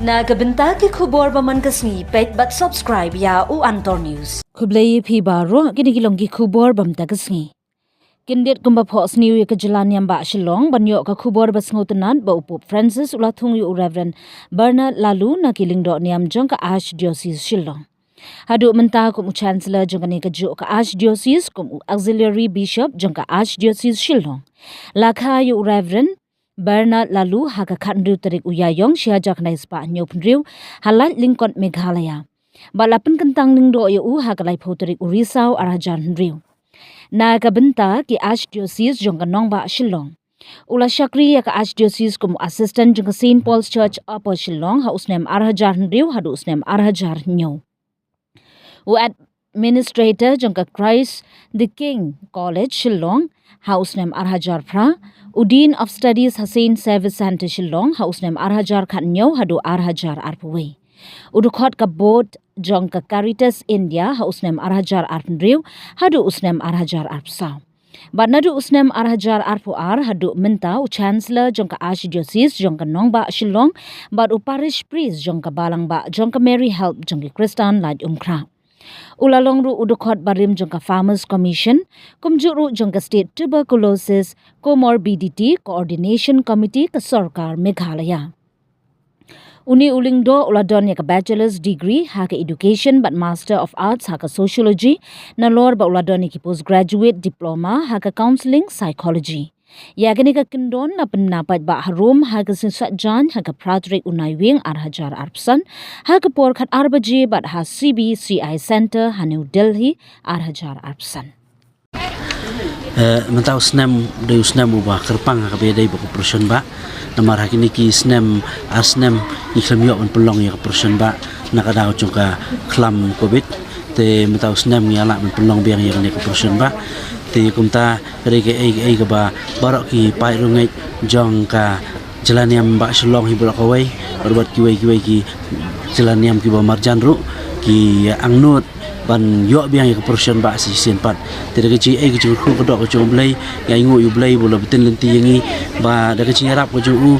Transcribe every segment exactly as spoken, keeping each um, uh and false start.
Na ka bynta ki khubor ba man ka sngi, peit bad subscribe ïa U Antor News. Khublei ïa phi baroh, kine ki long ki khubor ba mynta ka sngi. Kyndit kumba phohsniew ïa ka jylla niam bah Shillong, ban ïoh ka khubor ba sngewtynnat ba u Pope Francis u la thung ïa u Reverend Bernard Laloo na ki lyngdoh niam jong ka Archdiocese Shillong. Haduh mynta kum u Chancellor jong kane kajuh ka Archdiocese, kum u Auxiliary Bishop jong ka Archdiocese Shillong, la kha ïa u Reverend Bernard Laloo ha ka khathynriew tarik u Ïaïong, shi hajar khyndai spah hynñiewphew hynriew, ha Laitlyngkot, Meghalaya. Bad la pynkyntang lyngdoh ïa u ha ka laiphew tarik u Risaw, ar hajar hynriew. Na ka bynta ki Archdiocese jong ka nongbah Shillong, u la shakri ïa ka Archdiocese kum u Assistant jong ka Saint Paul's Church Upper Shillong ha u snem ar hajar hynriew haduh u snem ar hajar hynñiew. U Administrator jong ka Christ the King College Shillong ha u snem ar hajar phra, u Dean of Studies ha Saint Xavier Centre Shillong ha u snem ar hajar khathynñiew haduh ar hajar arphew wei. U dkhot ka Board jong ka Caritas India ha u snem ar hajar arphew hynriew haduh u snem ar hajar arphew saw. Bad naduh u snem ar hajar arphew ar haduh mynta, u Chancellor jong ka Archdiocese jong ka nongbah Shillong bad u Parish Priest jong ka Balang Bah jong ka Mary Help jong ki Khristan Laitumkhrah. U la long ruh u dkhot barim jong ka Farmers Commission, kumjuh ruh jong ka State Tuberculosis Comorbidity Coordination Committee ka Sorkar Meghalaya. Une u lyngdoh u la don ïa ka Bachelor's Degree ha ka Education bad Master of Arts ha ka Sociology, nalor ba u la don ïa ki Postgraduate Diploma ha ka Counselling Psychology. Ïa kane ka kyndon la pynmih paidbah harum ha ka sngi Saitjaiñ ha ka phra tarik u Naiwieng ar hajar arphew san, ha ka por khatar baje bad ha C B C I Centre ha New Delhi ar hajar arphew san. Eh, mynta u snem, dei u snem uba kyrpang ha kaba ïadei bad ka operation bah. Namar ha kine ki snem, ar snem, ngi khlem ïoh ban pynlong ïa ka operation bah na ka daw jong ka khlam covid. Te mynta u snem ngi ïa lah ban pynlong biang ïa kane ka operation bah. Te kumta ka dei kaei kaei kaba baroh ki paid riewngeit jong ka jylla niam bah Shillong hi baroh kawei, bad kiwei kiwei ki jylla niam kiba marjan ruh ki angnud ban ïoh biang ïa ka operation bah shisien pat. Te da ka jingïaid ka jingkyrkhu ka doh ka jong U Blei, ngi ainguh ïa U Blei ba u la btin lynti ïa ngi, ba da ka jingïarap ka jong u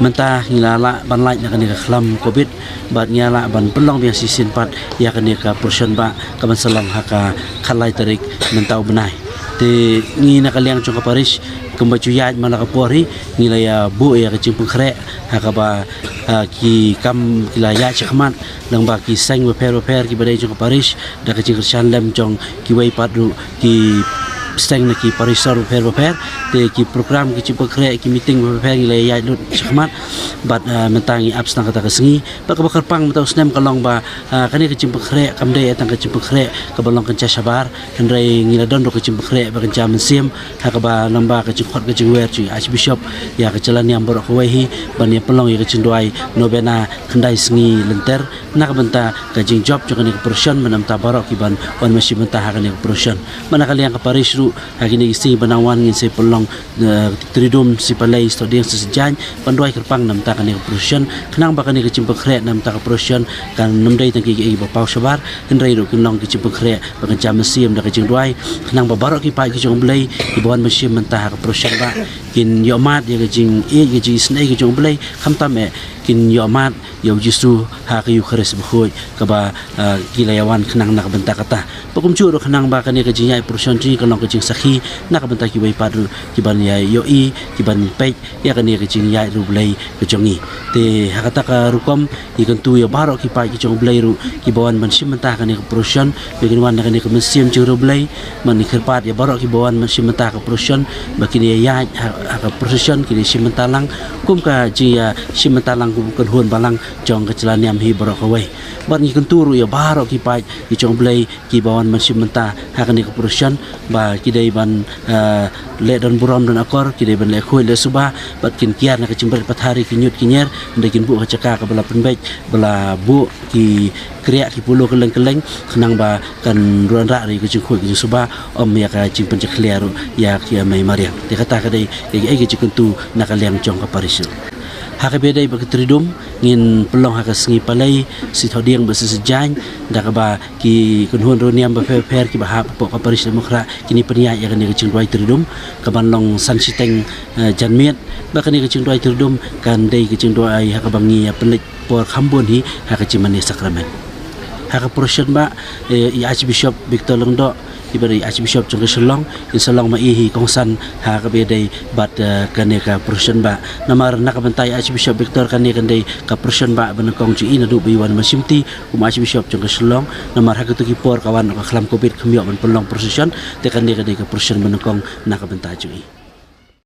mynta ngi la lah ban lait na kane ka khlam covid, bad ngi la lah ban pynlong biang shisien pat ïa kane ka operation bah, kaban sa long ha ka khatlai tarik mynta u bnai. Te ngi na ka liang jong ka parish, kumba ju ïaid man la ka por hi, ngi la ïa buh ïa ka jingpynkhreh ha kaba, ah, ki kam ki la ïaid shakhmat, lyngba ki seng bapher bapher kiba dei jong ka parish, da ka jingkyrshan lem jong kiwei pat ruh ki seng na ki parish bapher bapher. Te ki program, ki jingpynkhreh, ki meeting bapher bapher ngi la ïaid lut shakhmat. Bad, ah, mynta ngi ap sa na kata ka sngi. Bad kaba kyrpang mynta u snem ka long ba, ah, kane ka jingpynkhreh kam dei tang ka jingpynkhreh kaba long kynja shabar, hynrei ngi la don ruh ka jingpynkhreh ba kynja mynsiem, ha kaba lyngba ka jingkhot ka jingwer jong u Archbishop ïa ka jylla niam baroh kawei hi, ban ïa pynlong ïa ka jingduwai novena khyndai sngi lynter, na ka bynta ka jingjop jong kane ka operation, bad namar baroh kiban wan ban shim bynta ha kane ka operation. Bad na ka liang ka parish ruh, ha kine ki sngi ba nang wan ngin sa pynlong, eh, tridum shi palei, stadiang shi sijaiñ, ban duwai kyrpang namar kane ka operation, khnang ba kane ka jingpynkhreh namar ka operation kan ym dei tang kiei kiei ba paw shabar, hynrei ruh kin long ka jingpynkhreh ba kynja mynsiem da ka jingduwai, khnang ba baroh ki paid ki jong U Blei kiba wan ban shim bynta ha ka operation bah kin ïohmad ïa ka jingïeit, ka jingisynei ka jong U Blei, khamtam eh kin ïohmad ïa U Jisu ha ka Eukharist bakhuid kaba, ah, ki la ïa wan khnang na ka bynta kata. Bad kumjuh ruh khnang ba kane ka jingïaid operation jong ngi kan long ka jingsakhi na ka bynta kiwei pat ruh kiban ïa ïohi, kiban peit ïa kane ka jingïaid riewblei ka jong ngi. Te ha kata ka rukom, ngi kyntu ïa baroh ki paid ki jong U Blei ruh kiba wan ban shim bynta ha kane ka operation, ba kin wan na kane ka mynsiem jong riewblei. Bad ngi kyrpad ïa baroh kiba wan ban shim bynta ha ka operation, ba kin ïa ïaid ha, ha ka procession, kin ïa shim bynta lang kum ka jingïashim bynta lang kum u kynhun balang jong ka jylla niam hi baroh kawei. Bad ngi kyntu ruh ïa baroh ki paid ki jong U Blei kiba wan ban shim bynta ha kane ka operation, ba ki dei ban, eh, leh don burom don akor, ki dei ban leh khuid leh suba, bad kin kiar na ka jingbret pathar ïa ki ñiut ki ñier, hynrei kin buh ka jaka kaba la pynbeit, ba la buh ki kriah ki polo kylleng kylleng, khnang ba kan wanrah ruh ïa ka jingkhuid ka jingsuba, ym ïa ka jingpynjakhlia ruh ïa ki mei mariang. Te kata ka dei kaei kaei ka jingkyntu na ka liang jong ka parish ruh. Ha kaba ïadei bad ka Tridum, ngin pynlong ha ka sngi Palei, shi thohdieng bad shi sijaiñ, da kaba ki kynhun riewniam bapher bapher kiba hap hapoh ka Parish Laitumkhrah kin ïa pynïaid ïa kane ka jingduwai Tridum, kaban long san shiteng, eh, janmiet, bad kane ka jingduwai Tridum kan dei ka jingduwai ha kaba ngi ïa pynleit por kham bun hi ha ka jingmane sakramen. Ha ka procession bah, eh, i Archbishop Victor Lyngdoh, iba dei Archbishop jong ka Shillong, in sa long ma i hi kongsan ha kaba ïadei bad, eh, kane ka procession bah. Namar na ka bynta i Archbishop Victor, kane kan dei ka procession bah ba nyngkong jong i naduh ba i wan ban shimti kum Archbishop jong ka Shillong. Namar ha kito ki por ka wan ka khlam Covid, kam ïoh ban pynlong procession, te kane kan dei ka procession ba nyngkong na ka bynta jong i.